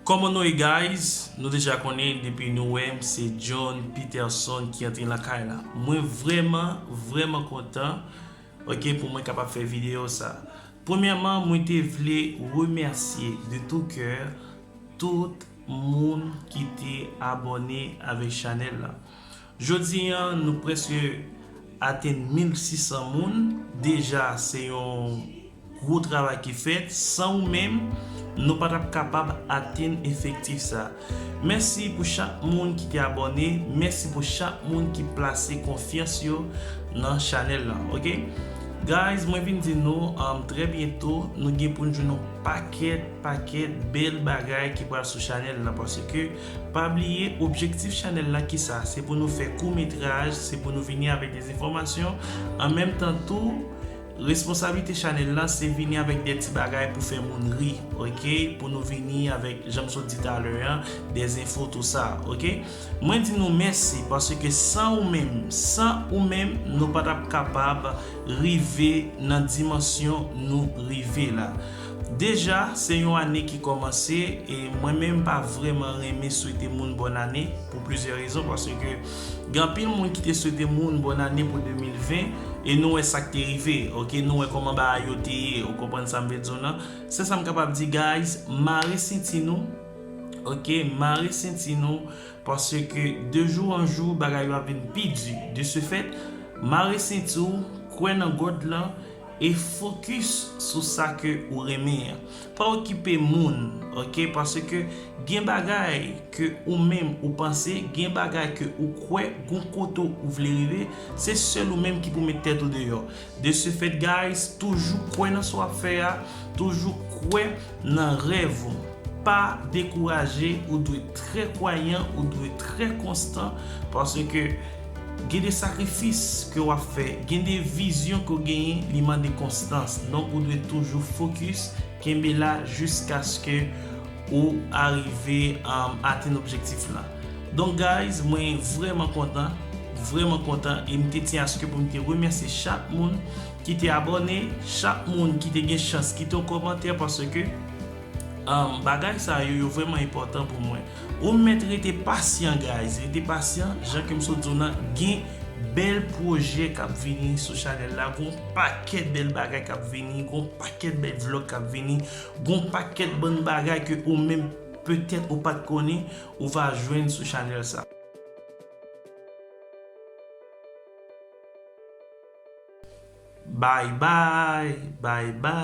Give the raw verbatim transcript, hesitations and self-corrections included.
Kòman nou ye, guys? Nou deja konnen, depi nou wè m, se John Peterson ki antre lakay la. Mwen vrèman, vrèman kontan, ok, pou mwen kapab fè videyo sa. Premyèman, mwen te vle remèsye de tout kè tout moun ki te abòne avèk chanèl la. Jodi an, nou prèske atenn mil sis san moun. Deja, se yon gwo travay ki fèt. San ou menm, nou pa t ap kapab atenn efektif sa. Mèsi pou chak moun ki te abòne. Mèsi pou chak moun ki plase konfyans yo nan chanèl lan, ok? Guys, mwen vin di nou, um, trè byento, nou gen pou n jwenn yon pakèt, pakèt bèl bagay ki pral sou chanèl lan, paske pa bliye, objektif chanèl la ki sa? Se pou nou fè kou metraj, se pou nou vini avèk de enfòmasyon. An menm tan tou, responsablite chanèl lan, se vini avèk de ti bagay pou fè moun ri, ok? Pou nou vini avèk, jan m sot di talè an, de enfo, tou sa, ok? Mwen di nou mèsi, paske san ou menm, san ou menm, nou pa t ap kapab rive nan dimansyon nou rive la. Deja, se yon ane ki kòmanse, e mwen menm pa vrèman renmen swete moun bòn ane pou plizyè rezon, paske gen anpil moun ki te swete moun bòn ane pou de mil ven, e nou wè sa k te rive, ok? Nou wè kòman bagay yo te ye, ou konprann sa m vle di w lan? Se sa m kapab di, guys, mare senti nou, ok? Mare senti nou, paske de jou an jou, bagay yo ap vin pi di. De ce fait, mare senti w, kwè nan God lan, e fokis sou sa ke ou renmen an. Pa okipe moun, ok? Paske gen bagay ke ou menm ou panse, gen bagay ke ou kwè, gon kote ou vle rive, se sèl ou menm ki pou met tèt ou deyò. De ce fait, guys, toujou kwè nan sa w ap fè a, toujou kwè nan rèv ou. Pa dekouraje, ou dwe trè kwayan, ou dwe trè konstan, paske gen de sakrifis ke w ap fè, gen de vizyon ke w genyen, li mande konstans. Donk, ou dwe toujou fokis, kenbe la jiskaske ou arive, um, atenn objektif lan. Donk, guys, mwen vrèman kontan, vrèman kontan, e m te tyen aske pou m te remèsye chak moun ki te abòne, chak moun ki te gen chans kite yon kòmantè, paske, um, bagay sa yo, yo vrèman enpòtan pou mwen. Ou mèt rete pasyan, guys, rete pasyan, jan ke m sot di w lan, gen bèl pwojè k ap vini sou chanèl la, gon pakèt bèl bagay k ap vini, gon pakèt bèl vlog k ap vini, gon pakèt bann bagay ke ou menm petèt ou pa t konnen, ou va jwenn sou chanèl sa. Bye bye, bye bye.